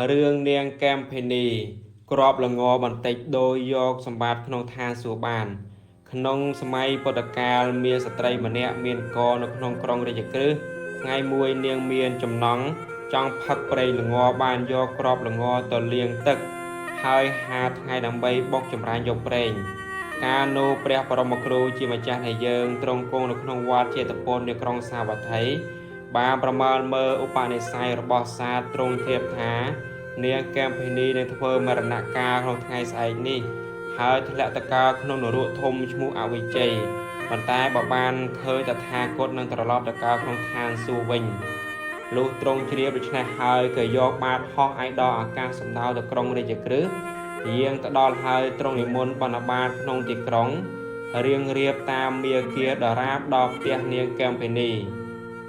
រឿងនាងកែមភេនី គ្រាប់ល្ងបន្តិចដូរយកសម្បត្តិក្នុងឋានសួគ៌បាន ក្នុងសម័យពុទ្ធកាលមានស្ត្រីម្នាក់មានកនៅក្នុងក្រុងរាជក្រឹសថ្ងៃមួយនាងមានចំណង់ចង់ផឹកប្រេងល្ងបានយកគ្រាប់ល្ងទៅលាងទឹក ហើយហាថ្ងៃដើម្បីបុកចម្រាញ់យកប្រេង កាលនោះព្រះបរមគ្រូជាម្ចាស់នៃយើងទ្រង់គង់នៅក្នុងវត្តចេតពុននៃក្រុងសាវត្ថីបានប្រមាណមើលឧបនិស្ស័យរបស់សាទទ្រង់ជ្រាបថា នាងកែមភេនីនឹងធ្វើមរណកាលក្នុងថ្ងៃស្អែកនេះ ហើយធ្លាក់តកើក្នុងនរកធំឈ្មោះអវិជ័យប៉ុន្តែបើបានឃើញតថាគតនឹងត្រឡប់ទៅកើតក្នុងឋានសួគ៌វិញលុះទ្រង់ជ្រាបដូច្នេះហើយក៏យកបាតហោះឯដល់អាកាសសម្ដៅទៅក្រុងរាជក្រឹសយាងទៅដល់ហើយទ្រង់និមន្តបណ្ឌបាតក្នុងទីក្រុងរៀងរៀបតាមមាគាដរាបដល់ផ្ទះនាងកែមភេនី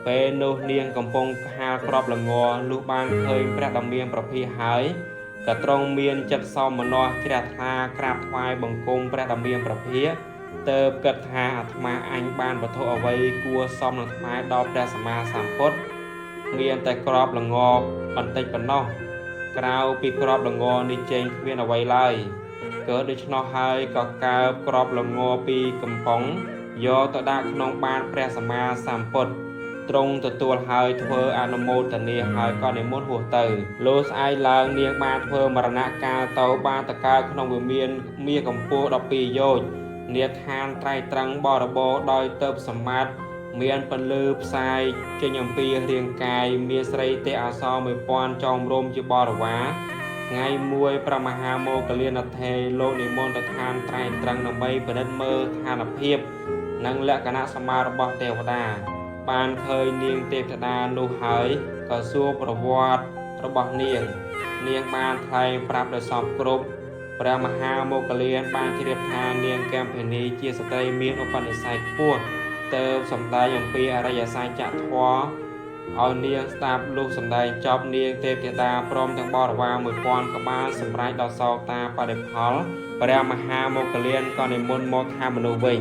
ពេលនោះនាងកំពុងហាលក្របល្ងលុះបានឃើញព្រះដ៏មានប្រភាហើយក៏ទ្រង់មានចិត្តសោមនស្សជ្រះថ្លាក្រាបថ្វាយបង្គំព្រះដ៏មានប្រភាទៅគិតថាអាត្មាអញបានវត្ថុអ្វីគួរសមនឹងថ្វាយដល់ព្រះសម្មាសម្ពុទ្ធមានតែក្របល្ងបន្តិចប៉ុណ្ណោះក្រៅពីក្របល្ងនេះចេញគ្មានអ្វីឡើយកើតដូច្នោះហើយក៏កើបក្របល្ងពីកំប៉ុងយកទៅដាក់ក្នុងបាតព្រះសម្មាសម្ពុទ្ធ ទ្រង់ទទួលហើយធ្វើអនុមោទនាហើយក៏និមន្តហួសទៅលុះស្អែកឡើងនាងបានធ្វើមរណកាលទៅបានតកើតក្នុងវិមានមាសកម្ពស់12យោជន៍នាឋានត្រៃត្រឹងបរិបូរណ៍ដោយទៅសម្បត្តិមានពន្លឺផ្សាយចេញអំពីរាងកាយមានស្រីទេអសរ1000ចោមរោមជាបរិវារថ្ងៃមួយព្រះមហាមោគលានថេរលោកនិមន្តទៅឋានត្រៃត្រឹងដើម្បីពិនិត្យមើលឋានភាពនិងលក្ខណៈសម្បត្តិរបស់ទេវតា បានឃើញនាងទេពធីតានោះហើយក៏សួរប្រវត្តិរបស់នាង នាងបានថ្លែងប្រាប់ដោយសពគ្រប់ព្រះមហាមោគលានបានជ្រាបថានាងកែមភេនីជាស្ត្រីមានឧបនិស្ស័យខ្ពស់ទៅសម្ដែងអំពីអរិយសច្ចធម៌ឲ្យនាងស្ដាប់លុះសម្ដែងចប់នាងទេពធីតាព្រមទាំងបរិវារ1000ក្បាលសម្រេចដល់សោតាបរិផលព្រះមហាមោគលានក៏និមន្តមកឋានមនុស្សវិញ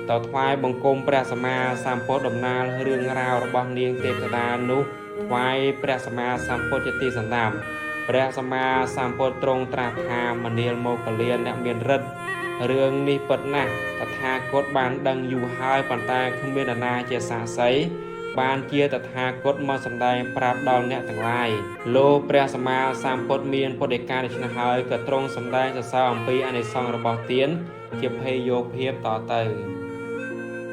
តថ្វាយបង្គំព្រះសម្មាសម្ពុទ្ធដំណាលរឿងរ៉ាវរបស់នាងទេពធីតានោះថ្វាយព្រះសម្មាសម្ពុទ្ធជាទីសន្តាប់ព្រះសម្មាសម្ពុទ្ធទ្រង់ត្រាស់ថាមនាលមោគលានអ្នកមានរិទ្ធរឿងនេះពិតណាស់តថាគតបានដឹងយូរហើយប៉ុន្តែគ្មាននរណាជាសាក្សីបានជាតថាគតមកសម្ដែងប្រាប់ដល់អ្នកទាំងឡាយលោព្រះសម្មាសម្ពុទ្ធមានពុទ្ធដីកាដូច្នេះហើយក៏ទ្រង់សម្ដែងសរសើរអំពីអានិសង្សរបស់ទានជាភេយោភាពតទៅ។